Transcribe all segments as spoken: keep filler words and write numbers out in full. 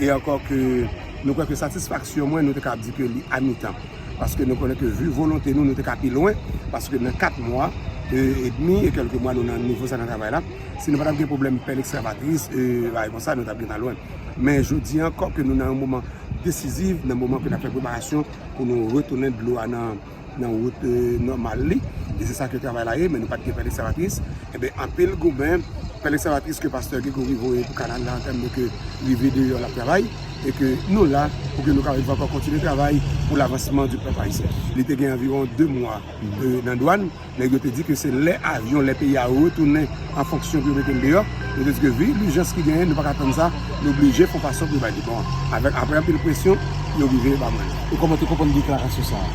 E ankò ke nou kwè ke satisfaksyon mwen, nou te ka di ke li a mitan. Paske nou konnen ke vi volonte nou, nou te ka pi lwen. Paske nan kat mwa e, edmi e kèlke mwa, nou nan nivo sa nan travay la. Si nou pa t ap gen pwoblèm pèl ekskavatris, e, bagay konsa, nou t ap gentan lwen. Men jodi a, ankò ke nou nan yon moman desiziv, nan moman ke n ap fè preparasyon pou nou retounen dlo a nan, nan wout, e, nòmal li. E se sa ke travay la ye, men nou pa t gen pèl ekskavatris. Enben, anpil goumen, pèl ekskavatris ke pastè Gregory voye pou kanal la, an tèm de ke rive deyò l ap travay, e ke nou la pou ke nou kapab ankò kontinye travay pou lavansman di pèp ayisyen. Li te gen anviwon de mwa, e, nan dwàn. Nèg yo te di ke se lè avyon, lè peyi a retounen an fonksyon pou yo mete l deyò. Yo te di ke vi lijans ki genyen, nou pa ka tann sa, nou oblije fè yon fason pou yo bay li. Bon, avèk, apre anpil presyon, yo rive ba mwen. E kòman w te konprann deklarasyon sa a?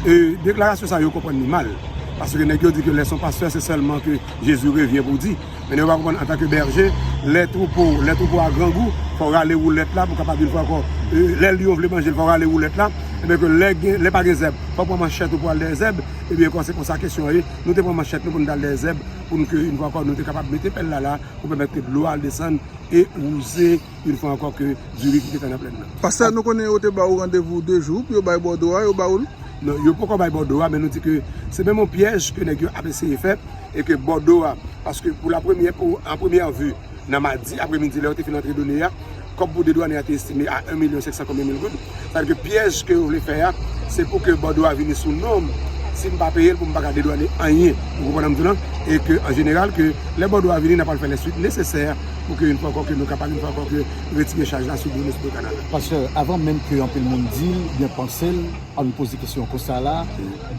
E, deklarasyon sa a, yo konprann li mal. Paske nèg yo di ke lè s on pastè, se sèlman ke Jezi revyen pou di. Men yo pa konprann, antanke bèje, lè twoupo, lè twoupo a grangou, fò w rale woulèt la pou w kapab vin fè ankò. E, lè lyon vle manje l, fò w rale woulèt la. Enben ke lè gen, lè pa gen zèb, fò w pran manchèt ou pou al dèyè zèb. Ebyen, kon se konsa kesyon an ye. Nou te pran manchèt nou pou nou t al dèyè zèb, pou nou ke, yon fwa ankò, nou te kapab mete pèl la la, pou pèmèt ke dlo a al desann e wouze, yon fwa ankò, ke diri ki gentan nan plèn nan. Pastè, nou konnen yo te ba w randevou de jou pou yo bay bòdwo a, yo ba w l? Non, yo poko bay bòdwo a, men nou di ke se menm yon pyèj ke nèg yo ap eseye fè, e ke bòdwo a, paske pou la premyè, pou, an premyè vi, nan madi apremidi, lè yo te fin antre done a, kòb pou dedwane a te estime a en milyon senk san konbyen mil goud. Sa vle di ke pyèj ke yo vle fè a, se pou ke bòdwo a vini sou non m. Si m pa peye l, pou m pa ka dedwane anyen. Ou konprann sa m di w lan? E ke, an jeneral, ke lè bòdwo a vini, n ap al fè lè swit nesesè pou ke, yon fwa ankò, ke nou kapab, yon fwa ankò, ke retire chaj la sou do nou, sou do kanal la. Pastè, avan menm ke anpil moun di l, oubyen panse l, ann poze kesyon konsa la,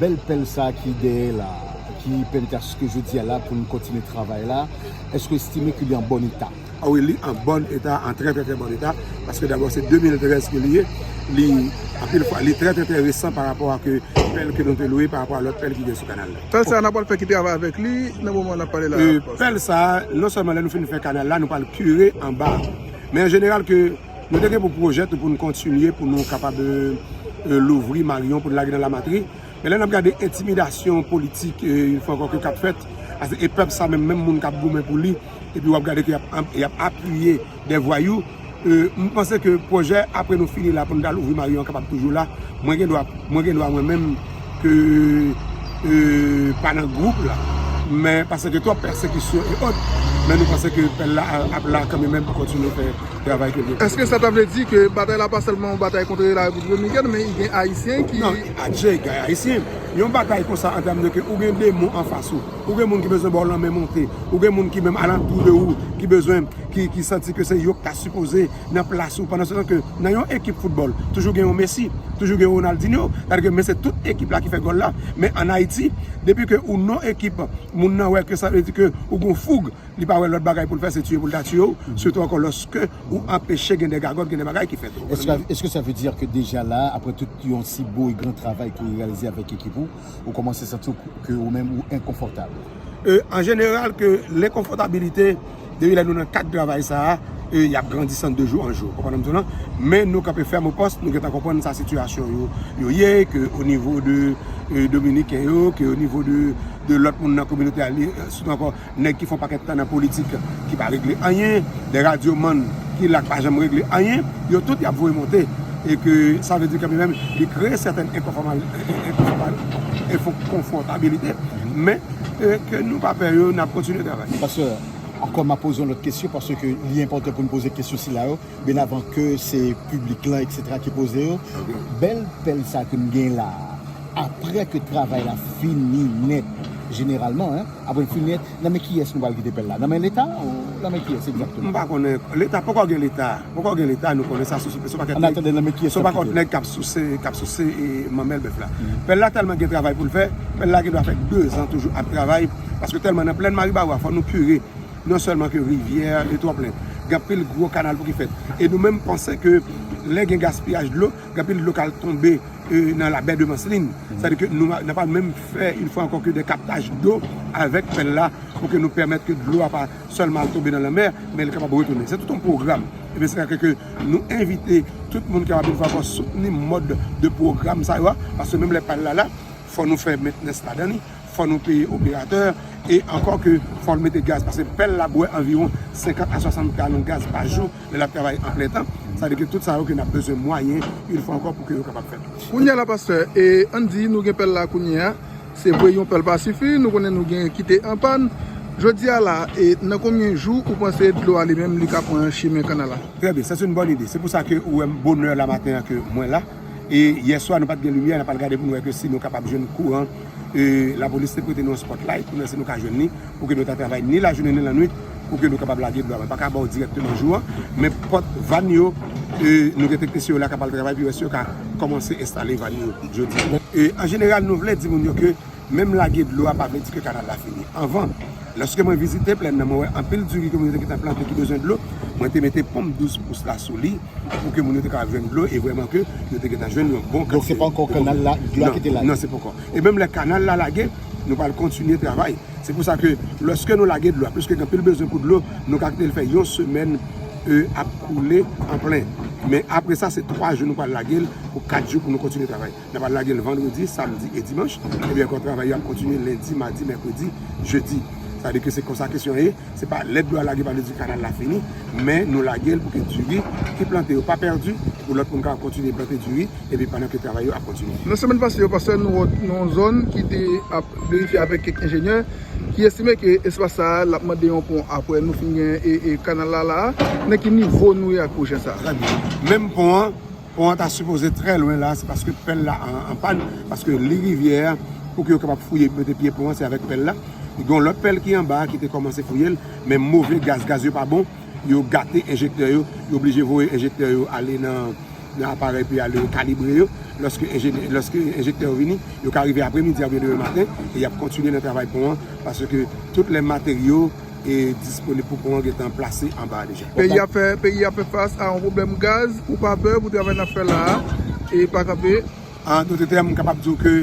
bèl pèl sa ki dèyè la, ki pèmèt aske jodi a la pou nou kontinye travay la, èske w estime ke li an bòn eta? A wi, li an bòn eta, an trè, trè, trè bòn eta, paske dabò se de mil trèz ke li ye, li, anpil fwa, li trè, trè, trè resan pa rapò a ke pèl ke nou te lwe, pa rapò a lòt pèl ki gen sou kanal la. Pèl sa a, n ap pral fè ki travay avèk li nan moman n ap pale la, e, pastè? Pèl sa a, non sèlman lè nou fin fè kanal la, nou pral kire anba. Men an jeneral ke nou te gen pou pwojè tou pou nou kontinye, pou nou kapab, e, e, louvri Marion, pou nou lage nan Lamatri. Men lè n ap gade entimidasyon politik, e, yon fwa ankò ke k ap fèt, e pèp sa menm, menm moun k ap goumen pou li, epi w ap gade ke y ap, y ap apiye de vwayou, e, m panse ke pwojè apre nou fini la pou nou ta louvri Marion an kapab toujou la. Mwen gen dwa, mwen gen dwa mwen menm ke, e, pa nan gwoup la. Men paske twòp pèsekisyon e ot, men nou panse ke pèl la ap la kanmenm pou kontinye fè travay ke l dwe fè. Èske sa ta vle di ke batay la pa sèlman yon batay kont Larepiblik Dominikèn, men gen Ayisyen ki... Non, adje, gen Ayisyen. Yon batay konsa an tèm de ke ou gen demon anfas ou, ou gen moun ki bezwen ba w lanmen monte, ou gen moun ki menm alantou de ou, ki bezwen, ki, ki santi ke se yo k ta sipoze nan plas ou. Pandan se tan ke nan yon ekip foutbòl, toujou gen yon Messi, toujou gen yon Ronaldinho. Sa vle di ke, men se tout ekip la ki fè gòl la. Men ann Ayiti, depi ke ou non ekip, moun nan wè ke sa vle di ke ou gen yon foug, li pa wè lòt bagay pou l fè, se tiye pou l ta tiye w, sitou ankò lòske ou anpeche gen de gagòt, gen de bagay ki fèt. Èske, èske sa vle di ke deja la, apre tout yon si bo e gran travay ke w reyalize avèk ekip ou, ou kòmanse santi w ke ou menm ou enkonfòtab? E, an jeneral, ke lenkonfòtabilite, depi lè nou nan kad travay sa a, e, y ap grandisan de jou an jou. Ou konprann sa m di w lan? Men nou kanpe fèm o pòs, nou gentan konprann sa sitiyasyon yo, yo ye, ke o nivo de, e, Dominiken yo, ke o nivo de, de lòt moun nan kominote a, li, e, sitou ankò, nèg ki fè yon pakèt tan nan politik ki pa regle anyen, de radyomann ki la k pa janm regle anyen, yo tout y ap voye monte. E ke sa vle di kanmenm li kreye sètèn enkonfòmal-, enkonfòmal-, enkonfòtabilite, men, e, ke nou pa pè yo, n ap kontinye travay. Pastè, ankò m ap poze yon lòt kesyon, paske li enpòtan pou n poze kesyon sila yo, byen avan ke se piblik lan, etsetera, ki poze yo. Ok. Bèl pèl sa ke n gen la a, apre ke travay la fini nèt, jeneralman, en, apre l fini nèt, nan men kiyès nou pral kite pèl la? Nan men Leta ou nan men kiyès egzakteman? M pa konnen. Leta, poko gen Leta. Poko gen Leta, nou konnen sa sou, sou pakèt nèg. An atandan, nan men kiyès n ap kite l? Sou pakèt nèg k ap souse, k ap souse, e, manmèl bèf la. Pèl la tèlman gen travay pou l fè, pèl la gen dwa fè de zan toujou ap travay, paske tèlman nan plèn Maribawa, fò nou kire non sèlman ke rivyè Letwòplen, gen anpil gwo kanal pou ki fèt. E nou menm panse ke lè gen gaspiyaj dlo, gen anpil dlo k al tonbe, e, nan labè de Manslin. Sa vle di ke nou, n ap al menm fè, yon fwa ankò, ke de kaptaj dlo avèk pèl la pou ke nou pèmèt ke dlo a pa sèlman al tonbe nan lanmè, men li kapab retounen. Se tout yon pwogram. Ebyen, se sa ke, ke nou envite tout moun ki kapab yon fwa ankò soutni mòd de pwogram sa yo a, paske menm lè pèl la la, fò nou fè mentnans ladan li. Fò nou peye operatè, e ankò ke fò l mete gaz, paske pèl la bwè anviwon senkant a swasant galon gaz pa jou, lè l ap travay an plen tan. Sa vle di ke tout sa yo ke n ap bezwen mwayen, yon fwa ankò, pou ke yo kapab fèt. Kounye a la, pastè, e ann di nou gen pèl la kounye a, se vre yon pèl pa sifi, nou konnen nou gen ki te an pàn. Jodi a la, e nan konbyen jou ou panse dlo a li menm li ka pran chimen kanal la? Trè byen, sa se yon bòn ide. Se pou sa ke ou wè m bonè la maten an ke mwen la. E yè swa nou pa t gen limyè, n ap al gade pou nou wè ke si nou kapab jwenn kouran. E lapolis te prete nou yon spotlight pou nou wè si nou ka jwenn li, pou ke nou ta travay ni lajounen ni lannwit, pou ke nou kapab lage dlo a. Mwen pa ka ba w dirèkteman jou an, men pòt vàn yo, e nou gen teknisyen yo la k ap al travay pou yo wè si yo ka kòmanse enstale vàn yo jodi. E an jeneral, nou vle di moun yo ke menm lage dlo a pa vle di ke kanal la fini. Anvan, lòske mwen vizite plèn nan, mwen wè anpil diri ke moun yo te gentan plante ki bezwen dlo. Mwen te mete ponp douz pous la sou li pou ke moun yo te kapab jwenn dlo e vrèman ke yo te gentan jwenn yon bon kantite. Donk, se pa ankò kanal la, dlo a ki te lage? Non, se poko. E menm lè kanal la lage, nou pral kontinye travay. Se pou sa ke lòske nou lage dlo a, piske gen anpil bezwen pou dlo, nou ka kite l fè yon semèn, e, ap koule an plen. Men apre sa, se twa jou nou pral lage l pou kat jou pou nou kontinye travay. N ap al lage l vandredi, samdi e dimanch. Ebyen ankò, travay yo ap kontinye lendi, madi, mèkredi, jedi. Sa vle di ke se konsa kesyon an ye. Se pa lè dlo a lage pa vle di kanal la fini, men nou lage l pou ke diri ki plante yo pa pèdi, pou lòt moun ka kontinye plante diri, epi pandan ke travay yo ap kontinye. Nan semèn pase yo, pastè, nou wè nan yon zòn ki te ap verifye avèk kèk enjenyè, ki estime ke espas sa a, l ap mande yon pon apre nou fin gen, e, e, kanal la la a. Nan ki nivo nou ye ak pwojè sa a? Trè byen. Menm pon an, pon an ta sipoze trè lwen la, se paske pèl la an, an pàn, paske li rivyè a, pou ke yo kapab fouye, mete pye pon an, se avèk pèl la. Gen yon lòt pèl ki anba a ki te kòmanse fouye l, men move gaz, gaz yo pa bon, yo gate enjektè yo, yo oblije voye enjektè yo ale nan, nan aparèy pou y ale kalibre yo. Lòske enjenye-, lòske enjektè yo vini, yo ka rive apremidi a oubyen demen maten, e y ap kontinye nan travay pon an, paske tout lè materyo e disponib pou pon an gentan plase anba a deja. Peyi a fè, peyi a fè fas a yon pwoblèm gaz, ou pa pè pou travay n ap fè la a, e pa kanpe? An dòt tèm, m kapab di w ke,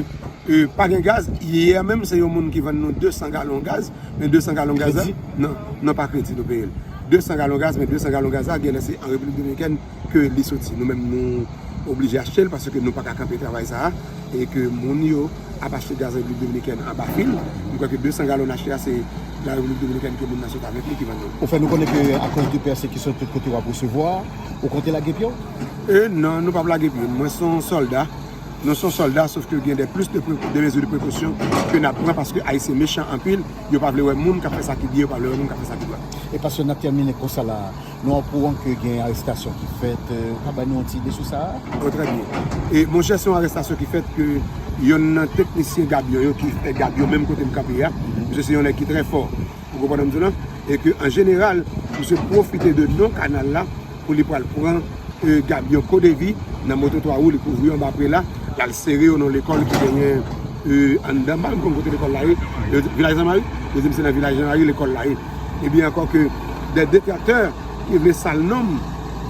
e, pa gen gaz. Yè menm, se yon moun ki vann nou de san galon gaz, men de san galon gaz la, kredi? Non, non, pa kredi, nou peye l. De san galon gaz, men de san galon gaz la, genlè se an Repiblik Dominikèn ke li soti. Nou menm, nou oblije achte l paske nou pa ka kanpe travay sa a, e ke moun yo ap achte gaz Repiblik Dominikèn anba fil. M kwè ke de san galon n achte a, se la Repiblik Dominikèn ke moun nan sot avèk li ki vann nou. Ou fè nou konnen ke akoz de pèsekisyon tout kote w ap resevwa, ou konte lage pye w? E non, nou p ap lage pye n. Mwen se yon sòlda. Nou se yon sòlda, sof ke gen de plis de pre-, de mezi de prekosyon ke n ap pran paske Ayisyen mechan anpil, yo pa vle wè moun k ap fè sa ki byen, yo pa vle wè moun k ap fè sa ki dwat. E pastè, n ap tèmine konsa la, nou okouran ke gen arestasyon ki fèt, e, ou ka bay nou yon ti ide sou sa a? O, trè byen. E monchè, se yon arestasyon ki fèt ke yonn nan teknisyen gabyon yo ki fè gabyon menm kote m kanpe a, misye se yon nèg ki trè fò. Ou konprann sa m di w lan? E ke an jeneral, misye pwofite de non kanal la pou li pral pran, e, gabyon Kodevi nan moto twa wou, li kouvri yo anba pre la, l al sere yo nan lekòl ki genyen, e, anndan, m pa menm konn kote lekòl la ye, e, Vilaj Lanmari, yo di m se nan Vilaj Lanmari lekòl la ye. Ebyen ankò ke de detraktè ki vle sal non m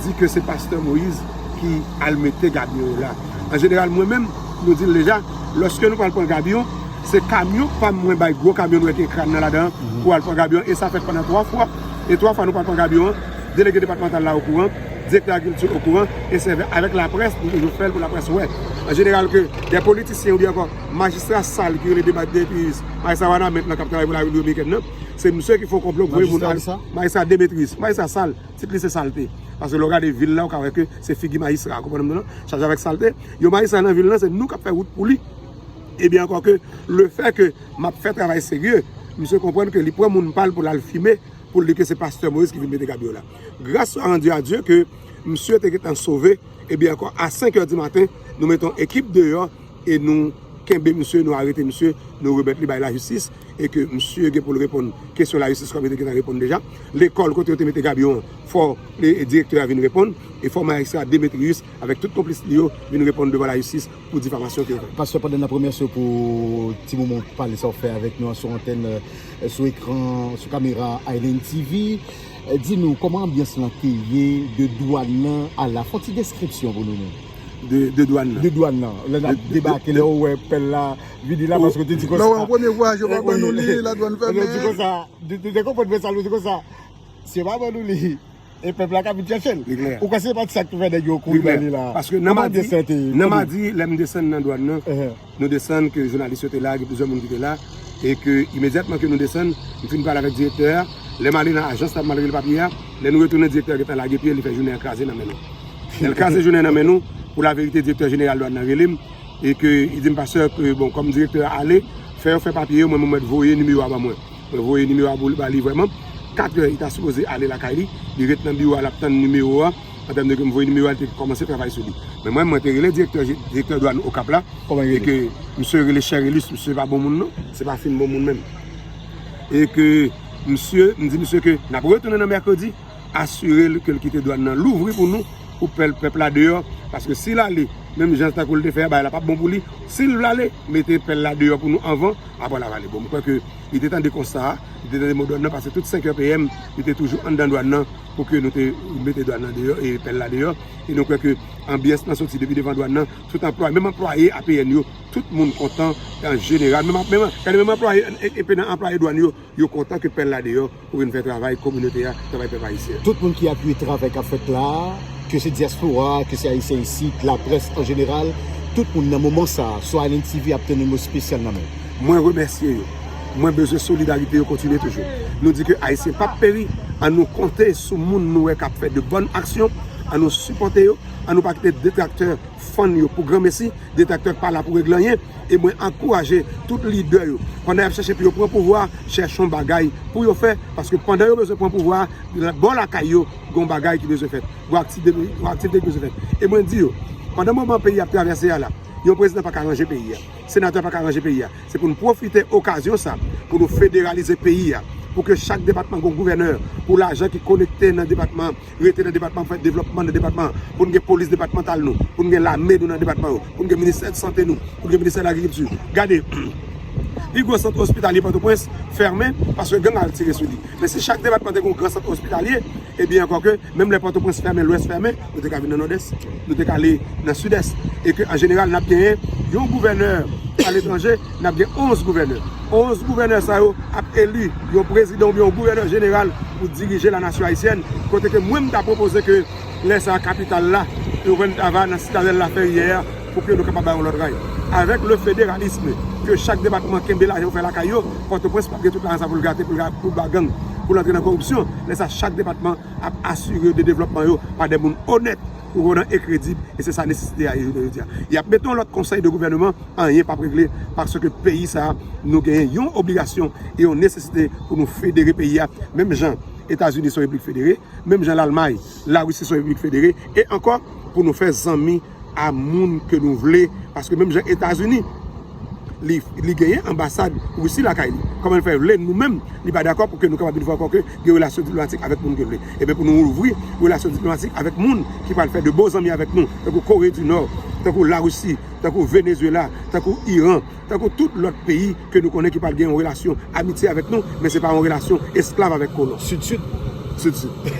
di ke se pastè Moyiz ki al mete gabyon yo la. An jeneral, mwen menm, nou di l deja, lòske nou pral pran gabyon, se kamyon pa m mwen bay gwo kamyon nou wè ki gen kràn nan ladan an pou al pran gabyon an, e sa fèt pandan twa fwa. E twa fwa nou pral pran gabyon an, delege depatmantal la okouran, direktè agrikilti okouran, e se avèk laprès nou toujou fè l pou laprès wè. An jeneral, ke de politisyen oubyen ankò majistra sal ki rele Dema-, Demetrius, majistra Wanament lan k ap travay pou lavil dominikèn nan, se misye ki fè yon konplo voye moun al. Majistra ki sa? Majistra Demetrius, majistra sal, tit li se Salte. Paske lè w gade vil la, ou ka wè ke se figi majistra, ou konprann m non? Chaje avèk salte. Yon majistra nan vil lan, se nou k ap fè wout pou li. Ebyen ankò ke lefè ke m ap fè travay serye, misye konprann ke li pran moun pa l pou l al fime, pou l di ke se pastè Moyiz ki vin mete gabyon la. Gras swa randi a Dye ke misye te gentan sove, ebyen ankò a senk è di maten, nou mete yon ekip deyò e nou kenbe misye, nou arete misye, nou remèt li bay lajistis, e ke misye gen pou l reponn kesyon lajistis kòm li te gentan reponn deja. Lekòl kote yo te mete gabyon an, fò, e, e, direktè a vin reponn, e fò majistra Demetrius avèk tout konplis li yo vin reponn devan lajistis pou difamasyon ke yo fè. Pastè, pandan n ap remèsye w pou ti moman w pale sa w fè avèk nou an sou antèn, e, sou ekran, sou kamera Island T V, e, di nou kòman anbyans lan te ye, de dwàn nan a la. Fè yon ti deskripsyon pou nou menm. De, de dwàn nan. De dwàn nan. Lè n ap debake, lè w wè pèl la vini la, paske w te di konsa. Lè w wè an premye vwayaj, yo pa ban nou li, ladwàn fèmen. Ou te di konsa, de, de, de konprann mwen sa, ou te di konsa. Si yo pa ban nou li, e pèp la ka vin chèche l. Li klè. Ou kwè se pa ti sa k fè nèg yo kouri bay li la? Paske nan madi, nan madi, lè m desann nan dwàn nan, nou desann ke jounalis yo te la, gen plizyè moun ki te la, E ke imedyatman ke nou desann, m fin pale avèk direktè a. Lè m ale nan ajans la, m al rele papye a. Lè nou retounen, direktè a gentan lage pye, li fè jounen an kraze nan men nou. Lè l kraze jounen nan men nou, pou laverite, direktè jeneral dwàn nan rele m. E ke li di m, pastè, ke, bon, kòm direktè a ale, fè yo fè papye yo, mwen, mwen mèt voye nimewo a ban mwen. Mwen voye nimewo a pou, ba li vrèman. Katrè, li ta sipoze ale lakay li. Li ret nan biwo a, l ap tann nimewo a. An tèm de ke m voye nimewo a, li te kòmanse travay sou li. Men mwen, mwen te rele direktè, direktè dwàn Okap la. Kòman li rele? E ke misye rele Cherelus, misye pa bon moun non. Se pa fin bon moun menm. E ke misye, m di misye ke n ap retounen nan mèkredi, asire l ke l kite dwàn nan louvri pou nou, pou pèl pèp la deyò. Paske si l ale, menm jan tankou l te fè a, bagay la p ap bon pou li. Si l vle ale, mete pèl la deyò pou nou anvan, apre l ap ale. Bon, m kwè ke li te tande konsta a, li te tande mo dwàn nan, paske tout senkè P M, li te toujou anndan dwàn nan, pou ke nou te mete dwàn nan deyò, e pèl la deyò. E nou kwè ke anbyans lan soti depi devan dwàn nan, tout anplwaye, menm anplwaye A P N yo, tout moun kontan, an jeneral, menm, menm, gade menm anplwaye, e, e, e nan anplwaye dwàn yo, yo kontan ke pèl la deyò, pou vin fè travay kominote a, travay pèp ayisyen. Tout moun ki apiye travay k ap fèt la, ke se dyaspora, ke se ayisyen isit, laprès an jeneral, tout moun nan moman sa a, sou Island T V ap tann yon mo espesyal nan men w. Mwen remèsye yo. Mwen bezwen solidarite yo kontinye toujou. Nou di ke Ayisyen p ap peri, an nou konte sou moun nou wè k ap fè de bòn aksyon, an nou sipòte yo, an nou pa kite detraktè fann yo pou granmesi, detraktè k pa la pou regle anyen. E mwen ankouraje tout lidè yo, pandan y ap chèche pou yo pran pouvwa, chèche yon bagay pou yo fè, paske pandan yo bezwen pran pouvwa, bò lakay yo, gen yon bagay ki bezwen fèt, gen aktivite, gen aktivite ki bezwen fèt. E mwen di yo, pandan moman peyi ap travèse a la, yon prezidan pa ka ranje peyi a, senatè pa ka ranje peyi a. Se pou n pwofite okazyon sa, pou nou federalize peyi a, pou ke chak depatman gen yon gouvènè, pou lajan ki kolekte nan depatman rete nan depatman, fè devlòpman nan depatman, pou n gen polis depatmantal nou, pou n gen lame nou nan depatman yo, pou n gen ministè de sante nou, pou n gen ministè de lagrikilti. Gade, pi gwo sant ospitalye Pòtoprens fèmen paske gang al tire sou li. Men si chak depatman te gen yon gran sant ospitalye, ebyen ankò ke menm lè Pòtoprens fèmen, Lwès fèmen, nou te ka vin nan Nòdès, nou te ka ale nan Sidès. E ke an jeneral, n ap genyen yon gouvènè aletranje, n ap gen onz gouvènè. Onz gouvènè sa yo ap eli yon prezidan oubyen yon gouvènè jeneral pou dirije lanasyon ayisyèn, kote ke mwen m ta pwopoze ke lè sa a kapital la, yo pran tava nan Sitadèl Laferyè a, pou ke nou kapab bay yon lòt ray. Avèk le fédéralisme, ke chak depatman kenbe lajan yo fè lakay yo, Pòtoprens p ap gen tout lajan sa pou l gate, pou l ga-, pou l ba gang, pou l antre nan koripsyon. Lè sa a, chak depatman ap asire de devlòpman yo pa de moun onèt, konnen e kredib, e se sa nesesite a ye jounen jodi a. Y ap mete yon lòt konsèy de gouvènman, anyen p ap regle, paske peyi sa a, nou genyen yon obligasyon e yon nesesite pou nou federe peyi a, menm jan Etazini se yon repiblik federe, menm jan Lalmay, Larisi se yon repiblik federe, e ankò pou nou fè zanmi a moun ke nou vle, paske menm jan Etazini, li, li genyen anbasad Risi lakay li. Kòman l fè vle, nou menm, li pa dakò pou ke nou kapab vin fè ankò ke gen relasyon diplomatik avèk moun ke vle. Ebyen, pou nou ouvri relasyon diplomatik avèk moun ki pral fè de bon zanmi avèk nou, tankou Kore di Nò, tankou Larisi, tankou Venezuela, tankou Iran, tankou tout lòt peyi ke nou konnen ki pral gen yon relasyon amitye avèk nou, men se pa yon relasyon esklav avèk kolon. Sid, sid. Sid, sid.